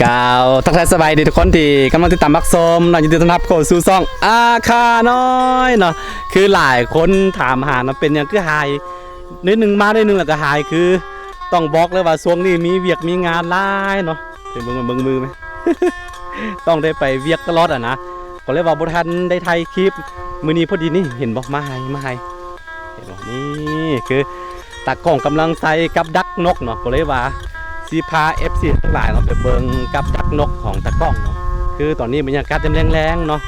ກ່າວທັກທາຍສະບາຍດີທຸກຄົນທີ່ກຳລັງຕິດຕາມຮັບຊົມເນາະ, ຍິນດີຕ້ອນຮັບເຂົ້າສູ່ຊ່ອງອາຄານ້ອຍເນາະ. ຄືຫຼາຍຄົນຖາມຫາເນາະ ເປັນຫຍັງຄືຫາຍໜ້ອຍໜຶ່ງມາໜ້ອຍໜຶ່ງແລ້ວກໍຫາຍ, ຄືຕ້ອງບອກເລີຍວ່າຊ່ວງນີ້ມີວຽກມີງານຫຼາຍເນາະ. ໄປເບິ່ງ ເບິ່ງມືແມ ຕ້ອງໄດ້ໄປວຽກຕະຫຼອດຫັ້ນນະ, ກໍເລີຍວ່າບໍ່ທັນໄດ້ຖ່າຍຄລິບ. ມື້ນີ້ພໍດີນີ້ ເຫັນບໍ່ ມາໃຫ້ ມາໃຫ້ ເຫັນບໍ່ ນີ້ຄືຕາກ້ອງກຳລັງໃສ່ກັບດັກນົກເນາະ, ກໍເລີຍວ່າຊິພາເອັຟຊີທັງຫຼາຍເນາະ ໄປເບິ່ງກັບດັກນົກຂອງຕາກ້ອງເນາະ. ຄືຕອນນີ້ບັນຍາກາດຍາມແລງໆເນາະ,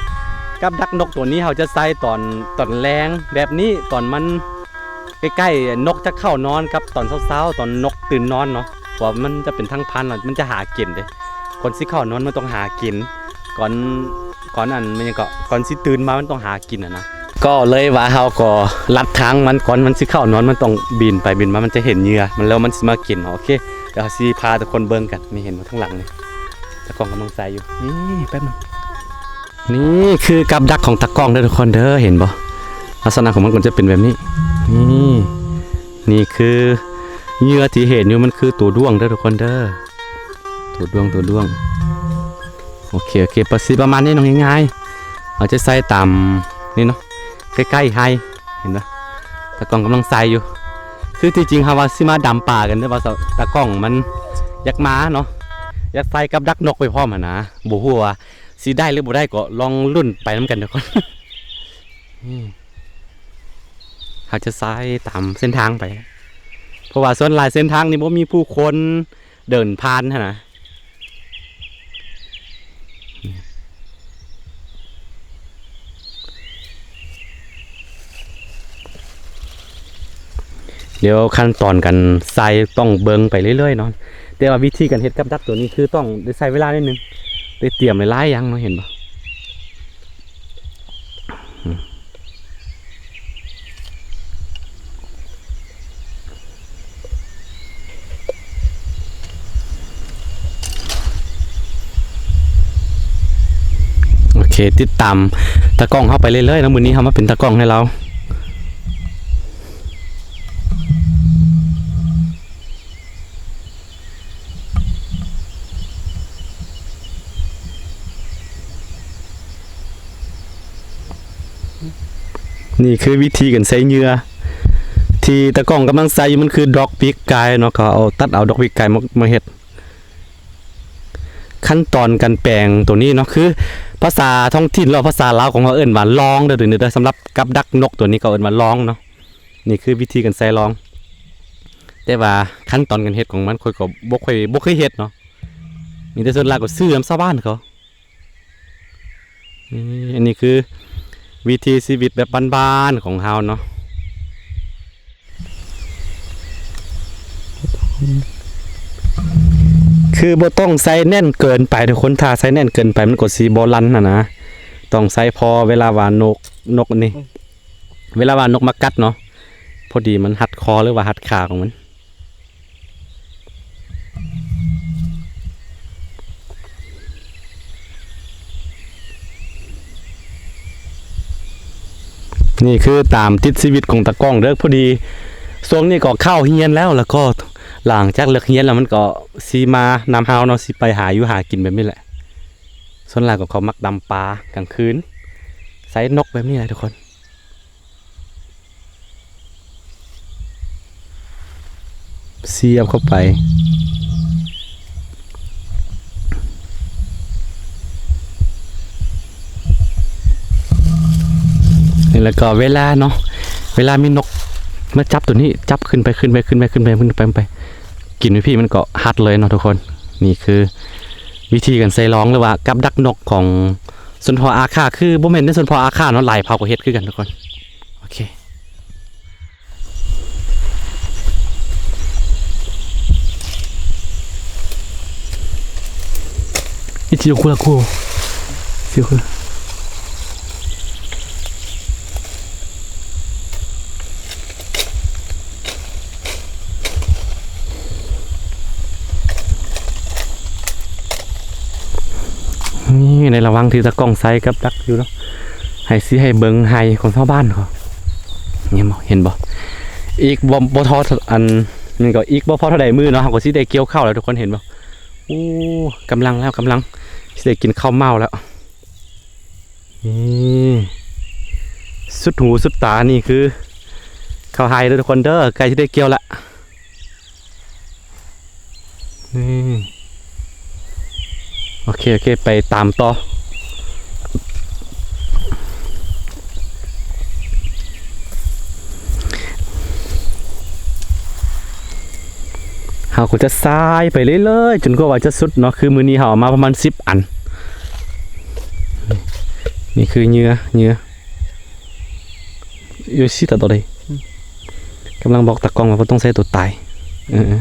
ກັບດັກນົກຕົວນີ້ເຮົາຈະໃສ່ຕອນ ຕອນແລງແບບນີ້ ຕອນມັນໃກ້ໆນົກຈະເຂົ້ານອນກັບຕອນເຊົ້າໆ ຕອນນົກຕື່ນນອນເນາະ, ເພາະວ່າມັນຈະເປັນທາງຜ່ານ ແລ້ວມັນຈະຫາກິນເດ້. ກ່ອນຊິເຂົ້ານອນມັນຕ້ອງຫາກິນ, ກ່ອນ ກ່ອນອັນ ແມ່ນຫຍັງເກາະ ກ່ອນຊິຕື່ນມາມັນຕ້ອງຫາກິນຫັ້ນນະ. ກໍເລີຍວ່າເຮົາກໍລັດທາງມັນ, ກ່ອນມັນຊິເຂົ້ານອນມັນຕ້ອງບິນໄປບິນມາ, ມັນຈະເຫັນເຫຍື່ອມັນແລ້ວມັນຊິມາກິນເນາະ. ໂອເຄ ດຽວເຮົາຊິພາຕາກ້ອງເບິ່ງກັນ. ນີ້ເຫັນບໍ່ທາງຫຼັງນີ້ ຕາກ້ອງກຳລັງໃສ່ຢູ່. ນີ້ແປັບໜຶ່ງ. ນີ້ຄືກັບດັກຂອງຕາກ້ອງເດີທຸກຄົນເດີ, ເຫັນບໍ່? ລັກສະນະຂອງມັນກໍຈະເປັນແບບນີ້. ນີ້ ນີ້ຄືເຫຍື່ອທີ່ເຫັນຢູ່ ມັນຄືໂຕດ້ວງເດີທຸກຄົນເດີ. ໂຕດ້ວງ ໂຕດ້ວງ. ໂອເຄ ໂອເຄ ປະ ຊິປະມານນີ້ເນາະ, ງ່າຍໆ. ເຮົາຈະໃສ່ຕາມນີ້ເນາະ, ໃກ້ໆໄຮ່ ເຫັນບໍ່? ຕາກ້ອງກຳລັງໃສ່ຢູ່. ຄືທີ່ຈິງເຮົາວ່າຊິມາດຳປາກັນເດີ, ວ່າຕາກ້ອງມັນຢາກມາເນາະ, ຢາກໃສ່ກັບດັກນົກໄປພ້ອມຫັ້ນນະ. ບໍ່ຮູ້ວ່າຊິໄດ້ຫຼືບໍ່ໄດ້ ກໍລອງລຸ້ນໄປນຳກັນທຸກຄົນ. ນີ້ ເຮົາຈະໃສ່ຕາມເສັ້ນທາງໄປ ເພາະວ່າສ່ວນຫຼາຍເສັ້ນທາງນີ້ບໍ່ມີຜູ້ຄົນ ເດີນຜ່ານຫັ້ນນະ. ດຽວຂັ້ນຕອນການໃສ່ຕ້ອງເບິ່ງໄປເລື້ອຍໆເນາະ, ແຕ່ວ່າວິທີການເຮັດກັບດັກຕົວນີ້ຄືຕ້ອງໄດ້ໃຊ້ເວລາໜ້ອຍໜຶ່ງ, ໄດ້ຕຽມຫຼາຍໆຢ່າງເນາະ, ເຫັນບໍ່? ໂອເຄ ຕິດຕາມຕາກ້ອງເຮົາໄປເລື້ອຍໆເນາະ, ມື້ນີ້ເຮົາມາເປັນຕາກ້ອງໃຫ້ລາວ. ນີ້ຄືວິທີການໃສ່ເຫຍື່ອ ທີ່ຕາກ້ອງກຳລັງໃສ່ຢູ່ ມັນຄືດອກປີກໄກ່ເນາະ, ເຂົາເອົາ ຕັດເອົາດອກປີກໄກ່ມາ ມາເຮັດ. ຂັ້ນຕອນການແປງໂຕນີ້ເນາະ ຄືພາສາທ້ອງຖິ່ນ ຫຼື ພາສາລາວຂອງເຮົາເອີ້ນວ່າລອງເດີ ໂຕນີ້ເດີ, ສຳລັບກັບດັກນົກໂຕນີ້ເຂົາເອີ້ນວ່າລອງເນາະ. ນີ້ຄືວິທີການໃສ່ລອງ, ແຕ່ວ່າຂັ້ນຕອນການເຮັດຂອງມັນ ຂ້ອຍກໍບໍ່ຄ່ອຍ ບໍ່ເຄີຍເຮັດເນາະ, ມີແຕ່ສ່ວນຫຼາຍກໍຊື້ນຳຊາວບ້ານເຂົາ. ນີ້ ອັນນີ້ຄືວິຖີຊີວິດແບບບ້ານໆຂອງເຮົາເນາະ, ຄືບໍ່ຕ້ອງໃສ່ແໜ້ນເກີນໄປທຸກຄົນ, ຖ້າໃສ່ແໜ້ນເກີນໄປມັນກໍຊິບໍ່ລັ່ນຫັ້ນນະ, ຕ້ອງໃສ່ພໍເວລາວ່ານົກ ນົກອັນນີ້ ເວລາວ່ານົກມາກັດເນາະ, ພໍດີມັນຮັດຄໍ ຫຼືວ່າຮັດຂາຂອງມັນ. ນີ້ຄືຕາມຕິດຊີວິດຂອງຕາກ້ອງເດີ. ພໍດີຊ່ວງນີ້ກໍເຂົ້າຮຽນແລ້ວ, ແລ້ວກໍຫຼັງຈາກເລີກຮຽນແລ້ວມັນກໍຊິມານຳເຮົາເນາະ, ຊິໄປຫາຢູ່ຫາກິນແບບນີ້ແຫຼະ. ສ່ວນຫຼາຍກໍເຂົາມັກດຳປາກາງຄືນ ໃສ່ນົກແບບນີ້ແຫຼະທຸກຄົນ. ສຽບເຂົ້າໄປ ແລ້ວກໍເວລາເນາະ ເວລາມີນົກມາຈັບໂຕນີ້ ຈັບຂຶ້ນໄປ ຂຶ້ນໄປ ຂຶ້ນໄປ ຂຶ້ນໄປ ຂຶ້ນໄປ ຂຶ້ນໄປ ກິນໄປພີ້ ມັນກໍຮັດເລີຍເນາະທຸກຄົນ. ນີ້ຄືວິທີການໃສ່ລອງ ຫຼືວ່າກັບດັກນົກຂອງຊົນເຜົ່າອາຂ່າ, ຄືບໍ່ແມ່ນແຕ່ຊົນເຜົ່າອາຂ່າເນາະ, ຫຼາຍເຜົ່າກໍເຮັດຄືກັນທຸກຄົນ. ໂອເຄ ນີ້ໃນລະຫວ່າງທີ່ຕາກ້ອງໃສ່ກັບດັກຢູ່ເນາະ, ໃຫ້ຊິໃຫ້ເບິ່ງໄຮ່ຂອງຊາວບ້ານເຂົາ. ເຫັນບໍ່ ເຫັນບໍ່? ອີກບໍ່ ບໍ່ພໍ ອັນ ມັນກໍອີກບໍ່ພໍເທົ່າໃດມື້ເນາະ, ເຮົາກໍຊິໄດ້ກ່ຽວເຂົ້າແລ້ວ ທຸກຄົນເຫັນບໍ່? ໂອ້ ກຳລັງແລ້ວ ກຳລັງຊິໄດ້ກິນເຂົ້າເມົາແລ້ວ. ນີ້ ສຸດຫູສຸດຕາ ນີ້ຄືເຂົ້າໄຮ່ເດີທຸກຄົນເດີ ໃກ້ຊິໄດ້ກ່ຽວລະ. ນີ້ ໂອເຄ ໂອເຄ ໄປຕາມຕໍ່. ເຮົາກໍຈະຊາຍໄປເລື້ອຍໆ ຈົນກວ່າວ່າຈະສຸດເນາະ. ຄືມື້ນີ້ເຮົາເອົາມາປະມານສິບອັນ. ນີ້ຄືເຫຍື່ອ ເຫຍື່ອ ຢູ່ຊິຕະໂຕເດ ອືມ ກຳລັງບອກຕາກ້ອງວ່າບໍ່ຕ້ອງໃຊ້ໂຕຕາຍ. ເອີ ເອີ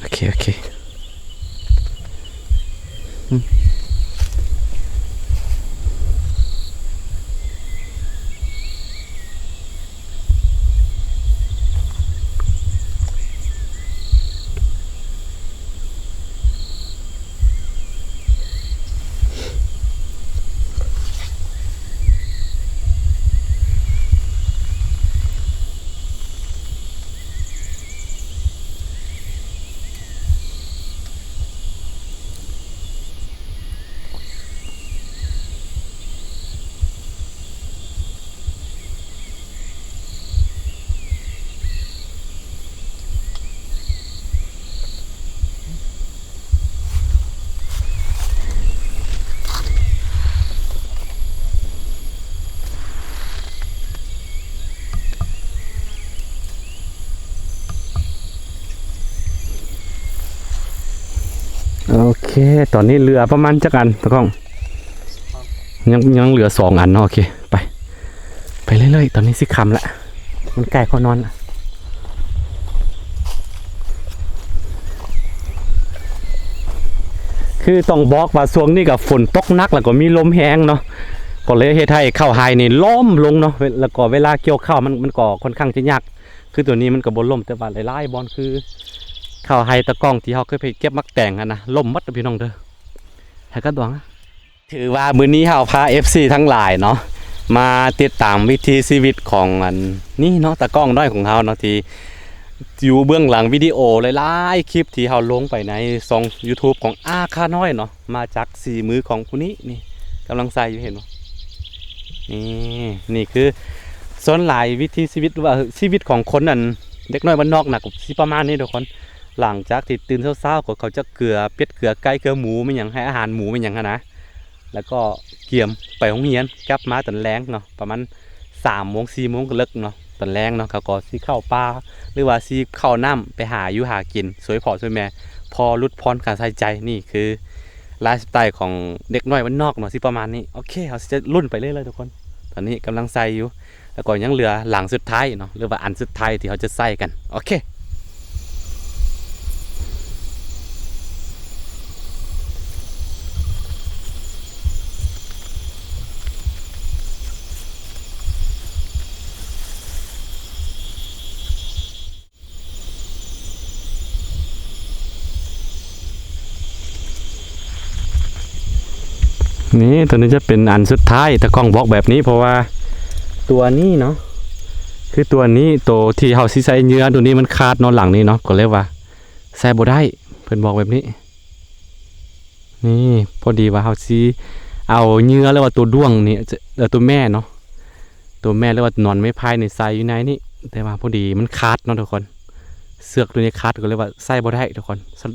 ໂອເຄ ໂອເຄ. ໂອເຄ ຕອນນີ້ເຫຼືອປະມານຈັກອັນຕາກ້ອງ? ຍັງ ຍັງເຫຼືອສອງອັນເນາະ. ໂອເຄ ໄປ ໄປເລື້ອຍໆ ຕອນນີ້ຊິຄ່ຳລະ ມັນໃກ້ເຂົ້ານອນລະ. ຄືຕ້ອງບອກວ່າຊ່ວງນີ້ກໍຝົນຕົກໜັກ ແລ້ວກໍມີລົມແຮງເນາະ ກໍເລີຍເຮັດໃຫ້ເຂົ້າໄຮ່ນີ້ລົ້ມລົງເນາະ ແລ້ວກໍເວລາກ່ຽວເຂົ້າມັນ ມັນກໍຄ່ອນຂ້າງຈະຍາກ. ຄືໂຕນີ້ມັນກໍບໍ່ລົ້ມ ແຕ່ວ່າຫຼາຍໆບ່ອນ ຄືເຂົ້າໄຮ່ຕາກ້ອງທີ່ເຮົາເຄີຍໄປເກັບໝາກແຕງຫັ້ນນະ ລົ້ມໝົດເດີພີ່ນ້ອງເດີ. ໃຫ້ກັນດວງ ຖືວ່າມື້ນີ້ເຮົາພາເອັຟຊີທັງຫຼາຍເນາະ ມາຕິດຕາມວິຖີຊີວິດຂອງອັນນີ້ເນາະ ຕາກ້ອງນ້ອຍຂອງເຮົາເນາະ ທີ່ຢູ່ເບື້ອງຫຼັງວິດີໂອຫຼາຍໆຄລິບທີ່ເຮົາລົງໄປໃນຊ່ອງຢູທູບຂອງອາຄານ້ອຍເນາະ. ມາຈາກສີມືຂອງຜູ້ນີ້ ນີ້ກຳລັງໃສ່ຢູ່ ເຫັນບໍ່? ນີ້ ນີ້ຄືສ່ວນຫຼາຍວິຖີຊີວິດ ຫຼືວ່າຊີວິດຂອງຄົນ ອັນ ເດັກນ້ອຍບ້ານນອກນະ ກໍຊິປະມານນີ້ທຸກຄົນ. ຫຼັງຈາກທີ່ຕື່ນເຊົ້າໆ ກໍເຂົາຈະເກືອເປັດ ເກືອໄກ່ ເກືອໝູ ແມ່ນຫຍັງ ໃຫ້ອາຫານໝູ ແມ່ນຫຍັງຫັ້ນນະ ແລ້ວກໍກຽມໄປໂຮງຮຽນ ກັບມາຕອນແລງເນາະ ປະມານສາມໂມງ ສີ່ໂມງກໍເລີກເນາະ ຕອນແລງເນາະ. ເຂົາກໍຊິເຂົ້າປ່າ ຫຼືວ່າຊິເຂົ້ານ້ຳ ໄປຫາຢູ່ຫາກິນ ຊ່ວຍພໍ່ຊ່ວຍແມ່ ພໍຫຼຸດຜ່ອນຄ່າໃຊ້ຈ່າຍ. ນີ້ຄືໄລຟ໌ສະໄຕຂອງເດັກນ້ອຍບ້ານນອກເນາະ ຊິປະມານນີ້. ໂອເຄ ເຮົາຊິຈະລຸ້ນໄປເລື້ອຍໆທຸກຄົນ. ຕອນນີ້ກຳລັງໃສ່ຢູ່ ແລ້ວກໍຍັງເຫຼືອຫຼັງສຸດທ້າຍເນາະ ຫຼືວ່າອັນສຸດທ້າຍທີ່ເຮົາຈະໃສ່ກັນ. ໂອເຄ ນີ້ ຕົວນີ້ຈະເປັນອັນສຸດທ້າຍ ຕາກ້ອງບອກແບບນີ້ ເພາະວ່າຕົວນີ້ເນາະ ຄືຕົວນີ້ໂຕທີ່ເຮົາຊິໃສ່ເຫຍື່ອຕົວນີ້ມັນຂາດເນາະ ຫຼັງນີ້ເນາະ ກໍເລີຍວ່າໃສ່ບໍ່ໄດ້ ເພິ່ນບອກແບບນີ້. ນີ້ ພໍດີວ່າເຮົາຊິເອົາເຫຍື່ອ ຫຼືວ່າຕົວດ້ວງນີ້ ເອີ ຕົວແມ່ເນາະ ຕົວແມ່ ຫຼືວ່າໜອນໄມ້ໄຜ່ນີ້ໃສ່ຢູ່ໃນນີ້ ແຕ່ວ່າພໍດີມັນຂາດເນາະທຸກຄົນ ເຊືອກຕົວນີ້ຂາດ ກໍເລີຍວ່າໃສ່ບໍ່ໄດ້ທຸກຄົນ. ສະ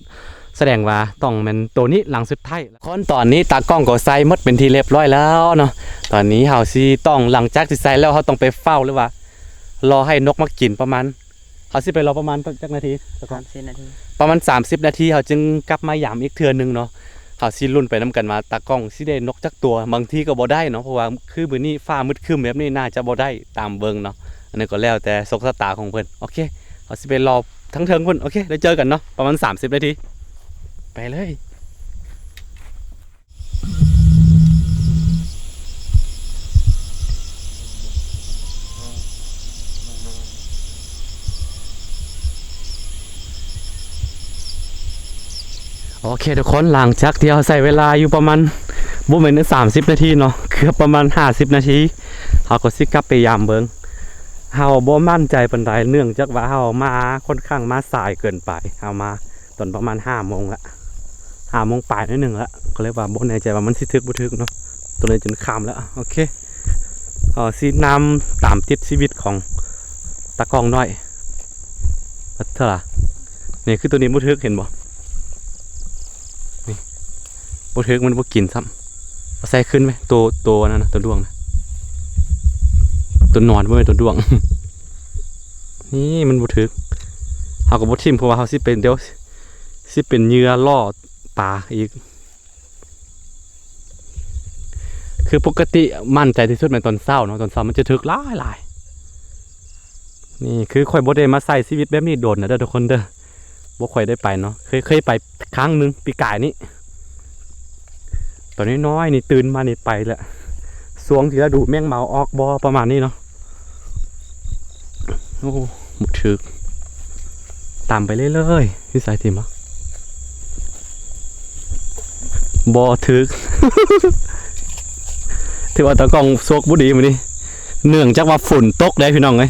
ສະແດງວ່າຕ້ອງແມ່ນໂຕນີ້ຫຼັງສຸດທ້າຍ. ຄົນ ຕອນນີ້ຕາກ້ອງກໍໃສ່ໝົດເປັນທີ່ລຽບຮ້ອຍແລ້ວເນາະ. ຕອນນີ້ເຮົາຊິຕ້ອງ ຫຼັງຈາກທີ່ໃສ່ແລ້ວ ເຮົາຕ້ອງໄປເຝົ້າ ຫຼືວ່າລໍໃຫ້ນົກມາກິນປະມານ ເຮົາຊິໄປລໍປະມານຈັກນາທີ? ສາມສິບນາທີ ປະມານສາມສິບນາທີ ເຮົາຈຶ່ງກັບມາຢາມອີກເທື່ອໜຶ່ງເນາະ. ເຮົາຊິລຸ້ນໄປນຳກັນວ່າຕາກ້ອງຊິໄດ້ນົກຈັກຕົວ ບາງທີກໍບໍ່ໄດ້ເນາະ ເພາະວ່າຄືມື້ນີ້ຟ້າມືດຄຶ້ມແບບນີ້ ໜ້າຈະບໍ່ໄດ້ຕາມເບິ່ງເນາະ. ອັນນີ້ກໍແລ້ວແຕ່ໂຊກຊະຕາຂອງເພິ່ນ. ໂອເຄ ເຮົາຊິໄປລໍທາງເທິງພຸ້ນ. ໂອເຄ ໄດ້ເຈີກັນເນາະ ປະມານສາມສິບນາທີ. ໄປເລີຍ. ໂອເຄທຸກຄົນ ຫຼັງຈາກທີ່ເຮົາໃຊ້ເວລາຢູ່ປະມານ ບໍ່ແມ່ນສາມສິບນາທີເນາະ ເກືອບປະມານຫ້າສິບນາທີ ເຮົາກໍຊິກັບໄປຢາມເບິ່ງ. ເຮົາບໍ່ໝັ້ນໃຈປານໃດ ເນື່ອງຈາກວ່າເຮົາມາ ຄ່ອນຂ້າງມາສາຍເກີນໄປ ເຮົາມາ ຕອນປະມານຫ້າໂມງລະ ຫ້າໂມງປາຍໜ້ອຍໜຶ່ງລະ ກໍເລີຍວ່າບໍ່ແນ່ໃຈວ່າມັນຊິຖືກບໍ່ຖືກເນາະ. ຕອນນີ້ຈົນຄ່ຳລະ ໂອເຄ ເຮົາຊິນຳຕາມຕິດຊີວິດຂອງຕາກ້ອງນ້ອຍ. ເທົ່າລະ ນີ້ຄືໂຕນີ້ບໍ່ຖືກ ເຫັນບໍ່? ນີ້ບໍ່ຖືກ ມັນບໍ່ກິນຊ້ຳ. ເອົາໃສ່ຄືນໄວ້ ໂຕ ໂຕນັ້ນນະ ໂຕດ້ວງນະ ໂຕໜອນ ບໍ່ແມ່ນໂຕດ້ວງ. ນີ້ມັນບໍ່ຖືກ ເຮົາກໍບໍ່ຖິ້ມ ເພາະວ່າເຮົາຊິໄປ ດຽວຊິເປັນເຫຍື່ອລ່ອປາອີກ. ຄືປົກກະຕິໝັ້ນໃຈທີ່ສຸດແມ່ນຕອນເຊົ້າເນາະ ຕອນເຊົ້າມັນຈະຖືກຫຼາຍໆ. ນີ້ຄືຂ້ອຍບໍ່ໄດ້ມາໃຊ້ຊີວິດແບບນີ້ດົນແລ້ວເດີທຸກຄົນເດີ ບໍ່ຄ່ອຍໄດ້ໄປເນາະ. ເຄີຍ ເຄີຍໄປຄັ້ງໜຶ່ງປີກາຍນີ້ ຕອນນ້ອຍໆນີ້ ຕື່ນມານີ້ໄປແລ້ວ ຊ່ວງທີ່ລະດູແມງເໝົາອອກບໍ່ ປະມານນີ້ເນາະ. ໂອ້ ບໍ່ຖືກ ຕຳໄປເລື້ອຍໆ ຢູ່ໃສຕິມະ ບໍ່ຖືກ. ຖືວ່າຕາກ້ອງໂຊກບໍ່ດີມື້ນີ້ ເນື່ອງຈາກວ່າຝົນຕົກເດ້ພີ່ນ້ອງເອີຍ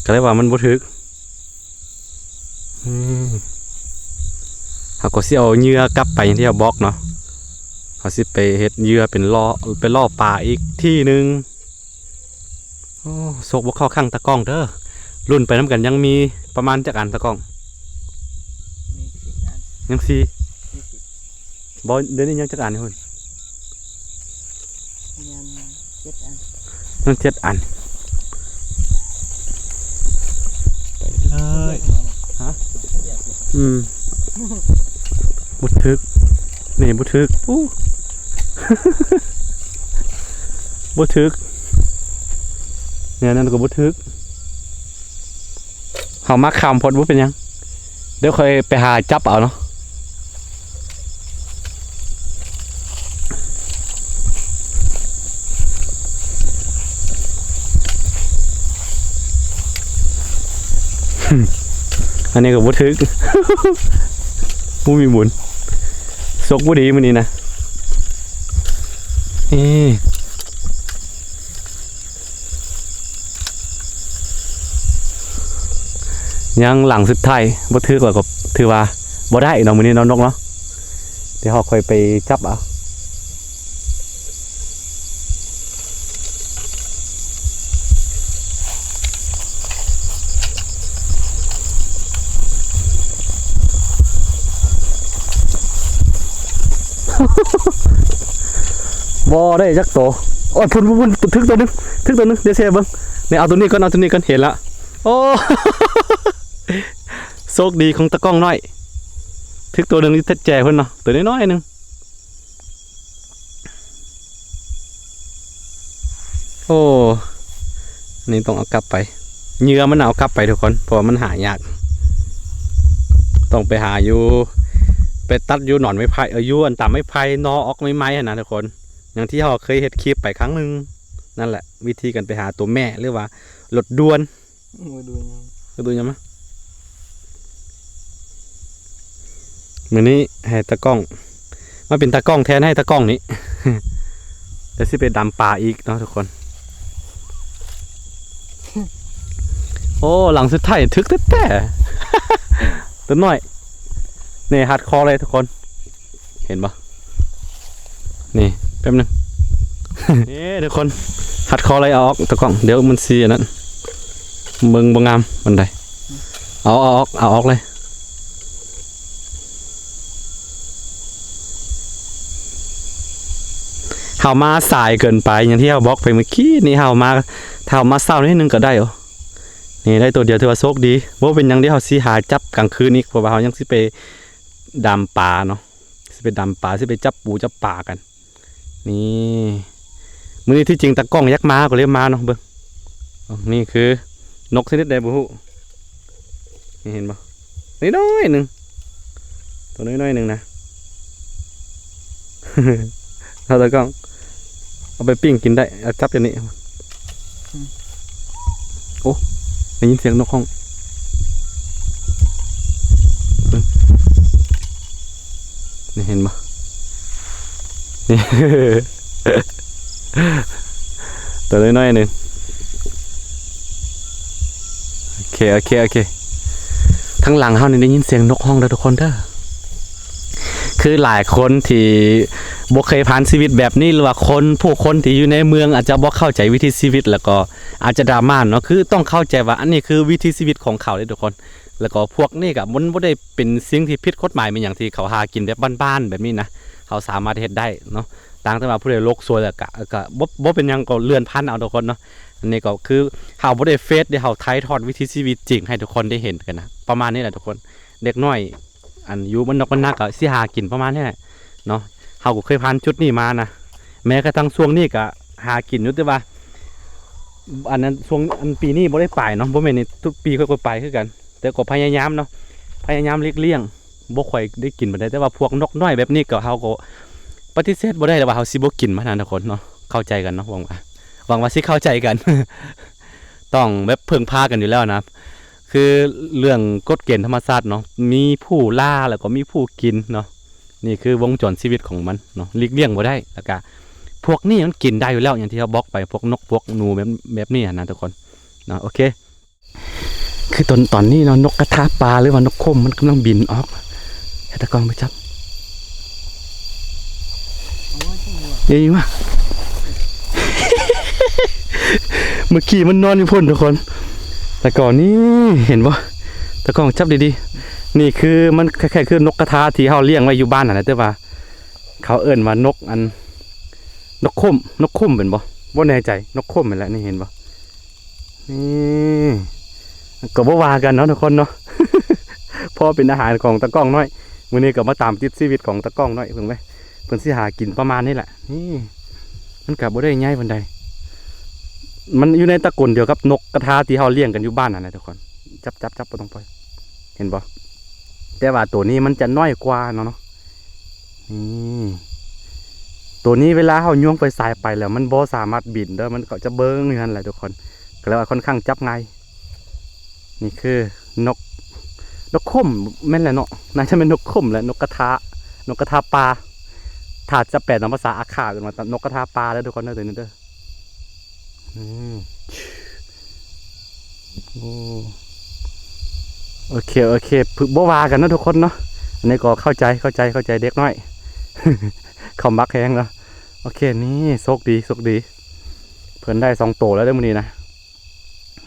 ກໍເລີຍວ່າມັນບໍ່ຖືກ. ອືມ ເຮົາກໍຊິເອົາເຫຍື່ອກັບໄປຢ່າງທີ່ເຮົາບອກເນາະ ເຮົາຊິໄປເຮັດເຫຍື່ອເປັນລໍ້ ເປັນລໍ້ປາອີກທີໜຶ່ງ. ໂອ້ ໂຊກບໍ່ເຂົ້າຂ້າງຕາກ້ອງເດີ ລຸ້ນໄປນຳກັນ. ຍັງມີປະມານຈັກອັນຕາກ້ອງ? ມີສີ່ອັນ ຍັງສີ່ ມີສີ່ ບໍ່ ດຽວນີ້ຍັງຈັກອັນພຸ້ນ? ຍັງເຈັດອັນ ຍັງເຈັດອັນ ໄປເລີຍ. ຮະ ອືມ ບໍ່ຖືກ ນີ້ບໍ່ຖືກ ອູ້ ບໍ່ຖືກ ແນວນັ້ນກໍບໍ່ຖືກ. ເຮົາມາຄ່ຳໂພດ ບໍ່ເປັນຫຍັງ ດຽວຂ້ອຍໄປຫາຈັບເອົາເນາະ. ອັນນີ້ກໍບໍ່ຖືກ ບໍ່ມີບຸນ ໂຊກບໍ່ດີມື້ນີ້ນະ. ເອີ ຍັງຫຼັງສຸດທ້າຍ ບໍ່ຖືກແລ້ວກໍຖືວ່າບໍ່ໄດ້ເນາະ ມື້ນີ້ເນາະນົກເນາະ. ດຽວເຮົາຄ່ອຍໄປຈັບເອົາ. ບໍ່ໄດ້ຈັກໂຕ. ໂອ້ຍ ພຸ້ນໆໆ ຖືກໂຕໜຶ່ງ ຖືກໂຕໜຶ່ງ ດຽວຊິໃຫ້ເບິ່ງ. ນີ້ ເອົາໂຕນີ້ກ່ອນ ເອົາໂຕນີ້ກ່ອນ ເຫັນລະ. ໂອ້ ໂຊກດີຂອງຕາກ້ອງນ້ອຍ ຖືກໂຕໜຶ່ງຢູ່ແຈພຸ້ນເນາະ ໂຕນ້ອຍໆໜຶ່ງ. ໂອ້ ນີ້ຕ້ອງເອົາກັບໄປ ເຫຍື່ອມັນເອົາກັບໄປທຸກຄົນ ເພາະວ່າມັນຫາຍາກ ຕ້ອງໄປຫາຢູ່ ໄປຕັດຢູ່ໜອນໄມ້ໄຜ່ ເອີ ຢູ່ອັນຕາມໄມ້ໄຜ່ ໜໍ່ອອກໃໝ່ໆຫັ້ນນະທຸກຄົນ ຢ່າງທີ່ເຮົາເຄີຍເຮັດຄລິບໄປຄັ້ງໜຶ່ງ ນັ້ນແຫຼະ ວິທີການໄປຫາຕົວແມ່ ຫຼືວ່າລົດດ່ວນ. ບໍ່ດູຫຍັງ ບໍ່ດູຫຍັງມາ. ມື້ນີ້ໃຫ້ຕາກ້ອງ ມາເປັນຕາກ້ອງແທນໃຫ້ຕາກ້ອງນີ້ ແລ້ວຊິໄປດຳປາອີກເນາະທຸກຄົນ. ໂອ້ ຫຼັງສຸດທ້າຍຖືກແທ້ໆ ຕົວນ້ອຍ ນີ້ຮັດຄໍເລີຍທຸກຄົນ. ເຫັນບໍ່? ນີ້ແປັບໜຶ່ງ ເອີ ທຸກຄົນ ຮັດຄໍໄລ່ເອົາອອກຕາກ້ອງ ດຽວມັນຊິອັນນັ້ນ ເບິ່ງບໍ່ງາມປານໃດ. ເອົາ ເອົາອອກ ເອົາອອກເລີຍ. ເຮົາມາສາຍເກີນໄປ ຢ່າງທີ່ເຮົາບອກໄປເມື່ອກີ້ນີ້ ເຮົາມາ ຖ້າເຮົາມາເຊົ້າໜ້ອຍໜຶ່ງກໍໄດ້. ໂອ້ ນີ້ໄດ້ໂຕດຽວຖືວ່າໂຊກດີ ບໍ່ເປັນຫຍັງເດ ເຮົາຊິຫາຈັບກາງຄືນອີກ ເພາະວ່າເຮົາຍັງຊິໄປດຳປາເນາະ. ຊິໄປດຳປາ ຊິໄປຈັບປູຈັບປາກັນ. ນີ້ ມື້ນີ້ທີ່ຈິງຕາກ້ອງຢາກມາ ກໍເລີຍມາເນາະ. ເບິ່ງ ນີ້ຄືນົກຊະນິດໃດບໍ່ຮູ້ ນີ້ເຫັນບໍ່? ນ້ອຍໆໜຶ່ງ ໂຕນ້ອຍໆໜຶ່ງນະ. ເອົາຕາກ້ອງ ເອົາໄປປີ້ງກິນໄດ້ ເອົາຈັບຢູ່ນີ້. ອືມ ໂອ້ ໄດ້ຍິນສຽງນົກຮ້ອງ ເບິ່ງ ນີ້ເຫັນບໍ່? ນີ້ ໂຕນ້ອຍໆໜຶ່ງ. ໂອເຄ ໂອເຄ ໂອເຄ ໄທ ຂ້າງຫຼັງເຮົານີ້ໄດ້ຍິນສຽງນົກຮ້ອງເດີທຸກຄົນເດີ. ຄືຫຼາຍຄົນທີ່ບໍ່ເຄີຍຜ່ານຊີວິດແບບນີ້ ຫຼືວ່າຄົນ ຜູ້ຄົນທີ່ຢູ່ໃນເມືອງອາດຈະບໍ່ເຂົ້າໃຈວິຖີຊີວິດ ແລ້ວກໍອາດຈະດຣາມາເນາະ. ຄືຕ້ອງເຂົ້າໃຈວ່າອັນນີ້ຄືວິຖີຊີວິດຂອງເຂົາເດ້ທຸກຄົນ. ແລ້ວກໍພວກນີ້ກໍມັນບໍ່ໄດ້ເປັນສິ່ງທີ່ຜິດກົດໝາຍແມ່ນຫຍັງ ທີ່ເຂົາຫາກິນແບບບ້ານໆແບບນີ້ນະ. ເຮົາສາມາດເຮັດໄດ້ເນາະ. ຕ່າງແຕ່ວ່າຜູ້ໃດໂລກສວຍແລ້ວກະ ກະບໍ່ ບໍ່ເປັນຫຍັງ ກໍເລື່ອນຜ່ານເອົາທຸກຄົນເນາະ. ອັນນີ້ກໍຄືເຮົາບໍ່ໄດ້ເຟກເດ້ ເຮົາຖ່າຍທອດວິຖີຊີວິດຈິງໃຫ້ທຸກຄົນໄດ້ເຫັນກັນນະ ປະມານນີ້ແຫຼະທຸກຄົນ. ເດັກນ້ອຍ ອັນຢູ່ບ້ານນອກບ້ານນາກໍຊິຫາກິນປະມານນີ້ແຫຼະເນາະ. ເຮົາກໍເຄີຍຜ່ານຈຸດນີ້ມານະ ແມ້ກະທັ່ງຊ່ວງນີ້ກໍຫາກິນຢູ່ ແຕ່ວ່າອັນນັ້ນ ຊ່ວງ ອັນປີນີ້ບໍ່ໄດ້ໄປເນາະ. ບໍ່ແມ່ນນີ້ ທຸກປີຂ້ອຍກໍໄປຄືກັນ ແຕ່ກໍພະຍາຍາມເນາະ ພະຍາຍາມຫຼີກລ່ຽງ ບໍ່ຄ່ອຍໄດ້ກິນປານໃດ. ແຕ່ວ່າພວກນົກນ້ອຍແບບນີ້ກໍ ເຮົາກໍປະຕິເສດບໍ່ໄດ້ແລ້ວວ່າເຮົາຊິບໍ່ກິນມັນນະທຸກຄົນເນາະ. ເຂົ້າໃຈກັນເນາະ ຫວັງວ່າ ຫວັງວ່າຊິເຂົ້າໃຈກັນ. ຕ້ອງແບບເພິ່ງພາກັນຢູ່ແລ້ວນະ. ຄືເລື່ອງກົດເກນທຳມະຊາດເນາະ ມີຜູ້ລ່າ ແລ້ວກໍມີຜູ້ກິນເນາະ. ນີ້ຄືວົງຈອນຊີວິດຂອງມັນເນາະ ຫຼີກລ່ຽງບໍ່ໄດ້. ແລ້ວກະພວກນີ້ມັນກິນໄດ້ຢູ່ແລ້ວ ຢ່າງທີ່ເຮົາບອກໄປ ພວກນົກພວກໜູແບບ ແບບນີ້ຫັ້ນນະທຸກຄົນເນາະ. ໂອເຄ ຄືຕອນ ຕອນນີ້ເນາະ ນົກກະທາປາ ຫຼືວ່ານົກຂົມ ມັນກຳລັງບິນອອກ. ໃຫ້ຕາກ້ອງໄປຈັບ ເອີຍ ມາ ເມື່ອກີ້ມັນນອນຢູ່ພຸ້ນທຸກຄົນ. ແລ້ວກໍນີ້ ເຫັນບໍ່? ຕາກ້ອງຈັບດີໆ. ນີ້ຄືມັນຄ້າຍໆຄືນົກກະທາທີ່ເຮົາລ້ຽງໄວ້ຢູ່ບ້ານຫັ້ນແຫຼະ ແຕ່ວ່າເຂົາເອີ້ນວ່ານົກອັນ ນົກຂົມ ນົກຂົມແມ່ນບໍ່? ບໍ່ແນ່ໃຈ. ນົກຂົມຫັ້ນແຫຼະ ນີ້ເຫັນບໍ່? ນີ້ ກໍບໍ່ວ່າກັນເນາະທຸກຄົນເນາະ ພໍເປັນອາຫານຂອງຕາກ້ອງນ້ອຍ. ມື້ນີ້ກໍມາຕາມຕິດຊີວິດຂອງຕາກ້ອງນ້ອຍເບິ່ງເວີຍ ເພິ່ນຊິຫາກິນປະມານນີ້ແຫຼະ. ນີ້ ມັນກໍບໍ່ໄດ້ໃຫຍ່ປານໃດ ມັນຢູ່ໃນຕະກຸນດຽວກັບນົກກະທາທີ່ເຮົາລ້ຽງກັນຢູ່ບ້ານຫັ້ນແຫຼະທຸກຄົນ. ຈັບ ຈັບ ຈັບ ບໍ່ຕ້ອງປ່ອຍ ເຫັນບໍ່? ແຕ່ວ່າໂຕນີ້ມັນຈະນ້ອຍກວ່າເນາະ ເນາະ. ນີ້ ໂຕນີ້ເວລາເຮົາຍົງໄຟສາຍໄປແລ້ວ ມັນບໍ່ສາມາດບິນເດີ ມັນກໍຈະເບິ່ງຢູ່ຫັ້ນແຫຼະທຸກຄົນ ກໍເລີຍວ່າຄ່ອນຂ້າງຈັບງ່າຍ. ນີ້ຄືນົກ ນົກຂົມແມ່ນແຫຼະເນາະ ໜ້າຈະແມ່ນນົກຂົມແຫຼະ ນົກກະທາ ນົກກະທາປ່າ. ຖ້າຈະແປຕາມພາສາອາຂ້າເອີ້ນວ່ານົກກະທາປ່າເດີທຸກຄົນເດີ ໂຕນີ້ເດີ. ອືມ ໂອ້ ໂອເຄ ໂອເຄ ບໍ່ວ່າກັນເນາະທຸກຄົນເນາະ. ອັນນີ້ກໍເຂົ້າໃຈ ເຂົ້າໃຈ ເຂົ້າໃຈເດັກນ້ອຍ ເຂົາມັກແຮງເນາະ. ໂອເຄ ນີ້ ໂຊກດີ ໂຊກດີ ເພິ່ນໄດ້ສອງໂຕແລ້ວເດີມື້ນີ້ນະ.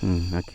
ອືມ ໂອເຄ.